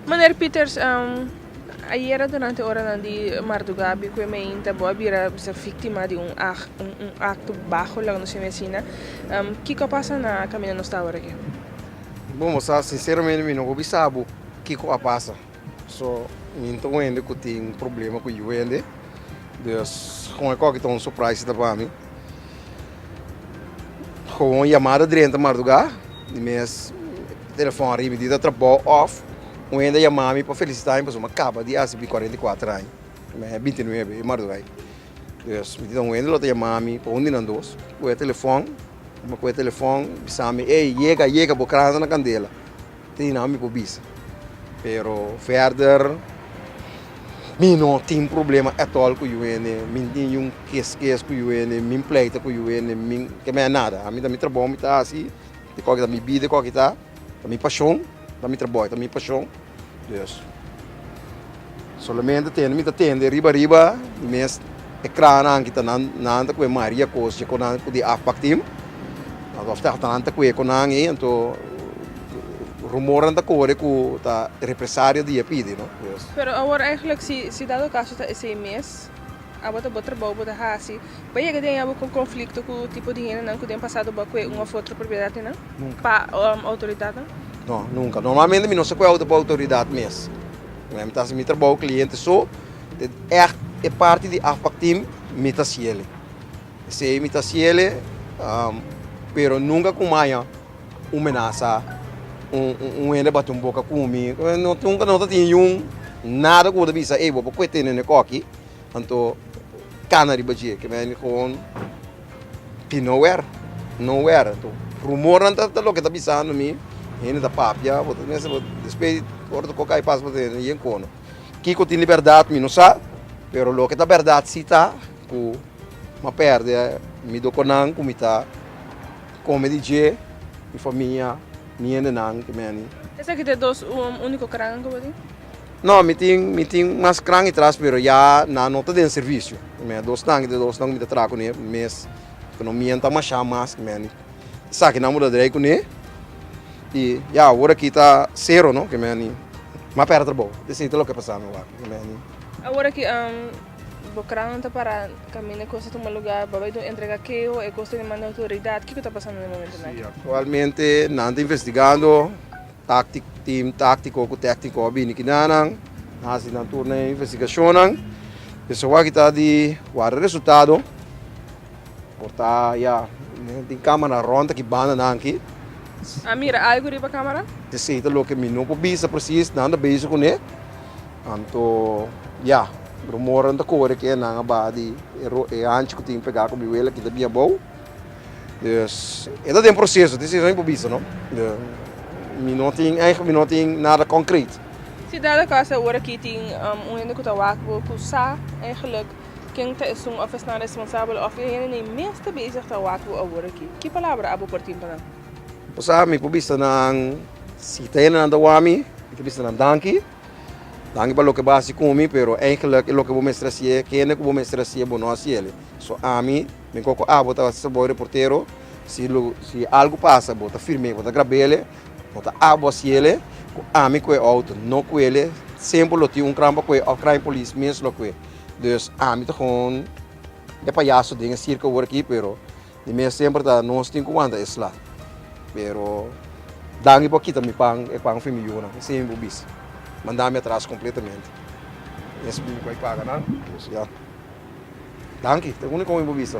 Meneer Pieters, ayera durante oranan di marduga bi ku e meinta bo a bira bisa víktima di un un akto baho laga nos yama asina. Kiko a pasa na kaminda nos ta awor aki? Bon, bo sa, sinceramente mi no por bisa bo kiko a pasa. So, mi no ta un hende ku tin problema ku yu hende. Dus, kon e koki ta un surprise ta pa mi. Gewoon yamada drenta marduga, di mes telefon riba di ta trabou of un hende a yama mi pa felicita mi pasobra mi a caba di haci mi 44 aña, mi a 29 e marduga ei. Dus mi di un hende lo ta yama mi pa un di nan dos, cu e telefon, mi cu e telefon bisa mi ey yega yega bo krans ta na candela. Tin nan mi por bisa. Pero verder mi no tin problema at all ku yu hende, mi no tin niun kes kes ku yu hende, mi pleita ku yu hende, mi ke mea nada. Ami ta mi trabou mi ta hasi, di koke ta mi bida, di koke ta ta mi pashon, ta mi trabou, ta mi pashon. Dus solamente tende mi ta tende riba riba di mes e kranan ki ta nan nan ta kue maria kos dje ku nan ku di afpak team of ta nan ta kue ku nan ei anto rumornan ta kore ku ta represario di e pidi no. Pero awor eigenlijk si si dado kaso ta esei mes abo ta bo trabou bo ta hasi bo a yega den abo ku konflikto ku tipo di hendenan ku den pasado bo a kue un of otro propiedat di nan pa outoridatnan? No, nunka. Normalmente mi no sa kue auto pa outoridat mes. Mi ta hasi mi trabou kliente so, ègt e parti di afpak team mi ta hasiel. Esei mi ta hasiel, pero nunka ku maña un menasa, un hende bati un boka ku mi. Nunka no ta tin niun nada ku bo ta bisa, ey bo por kue tene ne koki, anto kana riba dje. Ke men gewoon tin nowhere, nowhere. Anto rumornan ta loke ta bisando mi, hende ta papia, bo ta mester bo despues ora ta koka e pasa bo ta tende yen kono. Kiko tin di bèrdat mi no sa, pero loke ta bèrdat si ta ku mi a pèrdè mi dokonan ku mi ta kome di dje, mi famia, mi hendenan ke meni. Esaki ta e dos úniko krannan ku bo tin? No, mi tin mi tin mas kran atras pero ya nan no ta den servisio. Mi a dos nan, e dos nan ku mi ta traha kuné mes ku no mienta masha mas ku mi esaki nan bo ta drei kuné i ya awor aki ta sero no ke mi a pèrdè trabou. Esei ta loke a pasa mi wak ke mi. Awor aki bo krannan ta para kaminda e kos ta tuma lugar, bo a bai dun entrega keho, e kos ta demanda outoridat, kiko ta pasando na e momentunan aki? Si, aktualmente nan ta investigando. Tactic team tactico cu tecnico a bini kinanan, a haci nan tur nan investigacionnan. Esaki aki ta di warda resultado. Por ta ya tin camara rond aki bandanan aki. A mira algo riba camara? Esey ta loke mi no por bisa precies, nan ta bezig cune. Anto ya, rumornan ta core ke nan a baha di e hanchi cu tin pega cu mi wela ki ta bin abou. Dus e ta den proceso, tin esei por bisa no. Mi no tin eigenlijk mi no tin nada concreet. Si dado caso awor aki tin un hende cu ta wak bo cu sa eigenlijk ken ta esun of esnan responsabel of e hende ni mes ta bezig ta wak bo awor aki, ki palabra abo por tin pa nan? Bo sa mi por bisa nan si ta hendenan ta wak mi, mi ta bisa nan danki, danki pa loke bo a hasi cu mi pero eigenlijk e loke bo mester hasié, kende cu bo mester hasié bo no hasiel. So ami. Mi koko abo ta hasi bo reportero, si lo si algu pasa bo ta firm'é, bo ta grab'é, bo ta abo hasiel ku ami ku e outo no ku el, semper lo tin un kran pa kue òf crime police mes lo kue. Dus ami ta gewoon e payaso den e sirko awor aki pero di mes semper ta nos tin ku wanta e sla. Pero danki por kita mi pan e pan for mi yunan, esei mi por bisa. Manda mi atras kompletamente. Mes mi ku a paga nan, dus ya. Danki, ta e úniko mi por bisa.